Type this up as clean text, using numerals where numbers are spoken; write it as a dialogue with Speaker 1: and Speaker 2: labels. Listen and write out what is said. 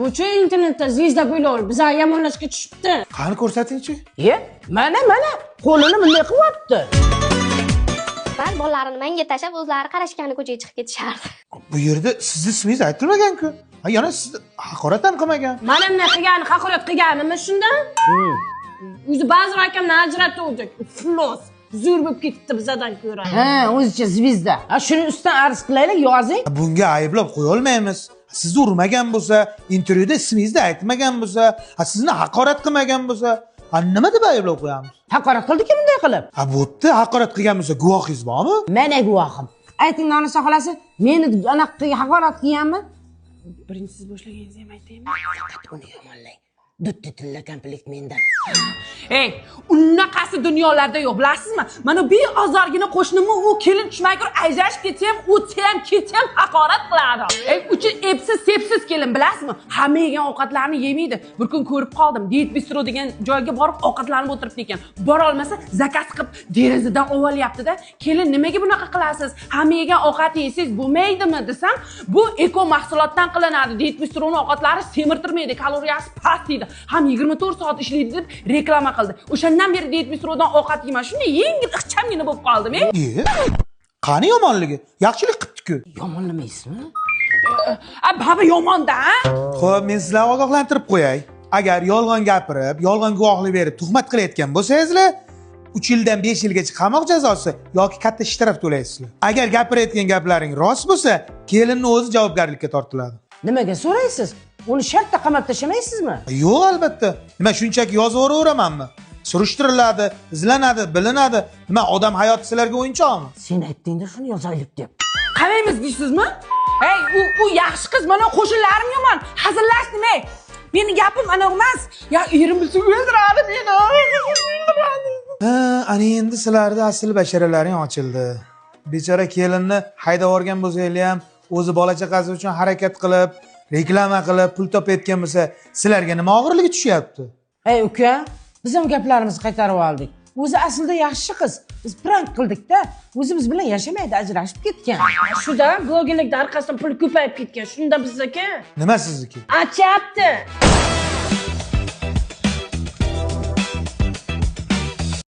Speaker 1: Buchi internetda звезда bo'ylar bizani yomonlashga tushibdi.
Speaker 2: Qani, ko'rsatingchi.
Speaker 3: Ye, mana, mana, qo'lini bunday qilyapti.
Speaker 4: Man bolalarini menga tashlab, o'zlari qarashgani ko'chaga chiqib ketishardi.
Speaker 2: Bu yerda sizni ismingiz aytilmagan-ku. Ha, yana sizni haqorat ham qilmagan.
Speaker 1: Mana bunday qilgani haqorat qilganimi shunda? O'zi ba'zi akamni ajratuvdik. Iflos, zo'r bo'lib ketibdi bizadan ko'ra.
Speaker 3: Ha, o'zicha звезда. Ha, shuni ustidan arz qilaylik, yozing.
Speaker 2: Bunga ayblab qo'yolmaymiz. Sizni urmagan bo'lsa, intervyuda ismingizni aytmagan bo'lsa, ha, sizni haqorat qilmagan bo'lsa, ha, nima deb ayblab qo'yamiz?
Speaker 3: Haqorat qildiki bunday qilib.
Speaker 2: Ha, bo'pti, haqorat qilgan bo'lsa guvohingiz bormi?
Speaker 3: Mana guvohim. Ayting, Nonisa xolasi, meni anaqa haqorat qilganmi?
Speaker 5: Birinchi siz boshlaganingizni ham aytaymi?
Speaker 3: Faqat uni yomonlang. Dutti tilla komplekt mendan.
Speaker 5: Ey, unaqasi dunyolarda yo'q, bilasizmi? Mana beozorgina qo'shnimni u kelin tushmagur ajrashib ketsam, o'tsa ham ketsa ham haqorat qiladi. Ey, uchi epsiz sepsiz kelin, bilasizmi? Hamma yegan ovqatlarni yemaydi. Bir kun ko'rib qoldim, Diet Bistro degan joyga borib ovqatlanib o'tiribdi ekan. Bora olmasa заказ qilib derazadan olyapti-da. Kelin, nimaga bunaqa qilasiz? Hamma yegan ovqatni yesangiz bo'lmaydimi desam, bu eko mahsulotdan qilinadi. Diet Bistroni ovqatlari semirtirmaydi, kaloriyasi past deydi. Ham 24 soat ishlaydi deb reklama qildi. O'shandan beri Diet Bistrodan ovqat yeyman. Shunday yengil, ixchamgina bo'lib qoldim, ey.
Speaker 2: E, qani yomonligi? Yaxshilik qilibdi-ku.
Speaker 3: Yomonlamaysizmi?
Speaker 5: A, baba yomonda, a?
Speaker 2: Xo'p, men sizlarni ogohlantirib qo'yay. Agar yolg'on gapirib, yolg'on guvohlik berib tuhmat qilayotgan bo'lsangizlar, 3 yildan 5 yilgacha qamoq jazosi yoki katta shtraf to'laysizlar. Agar gapirayotgan gaplaring rost bo'lsa, kelinni o'zi javobgarlikka tortiladi.
Speaker 3: Nimaga so'raysiz? Uni shartta qamab tashlamaysizmi?
Speaker 2: Yo'q, albatta. Nima, shunchaki yozaveramanmi? Surishtiriladi, izlanadi, bilinadi. Nima, odam hayoti sizlarga o'yinchoqmi?
Speaker 3: Sen aytdingda shuni yozaylik deb.
Speaker 5: Qamaymiz deysizmi? Ey, u yaxshi qiz, mana qo'shnilarim yomon. Hazillashdim, ey. Meni gapim ana emas. Ya erim bilsa o'ldiradi meni. O'ldiradi.
Speaker 2: Ha, ana endi sizlarda asl basharalaring ochildi. Bechora kelinni haydab yuborgan bo'lsanglar ham, o'zi bola chaqasi uchun harakat qilib, reklama qilib, pul topayotgan bo'lsa, sizlarga nima og'irligi tushyapti?
Speaker 3: Ey uka, biz ham gaplarimizni qaytarib oldik. O'zi aslida yaxshi qiz. Biz prank qildik-da. O'zi biz bilan yashamaydi, ajrashib ketgan.
Speaker 1: Shuda blogerlikda orqasidan pul ko'payib ketgan. Shunda bizniki
Speaker 2: Nima sizniki?
Speaker 1: achyapti.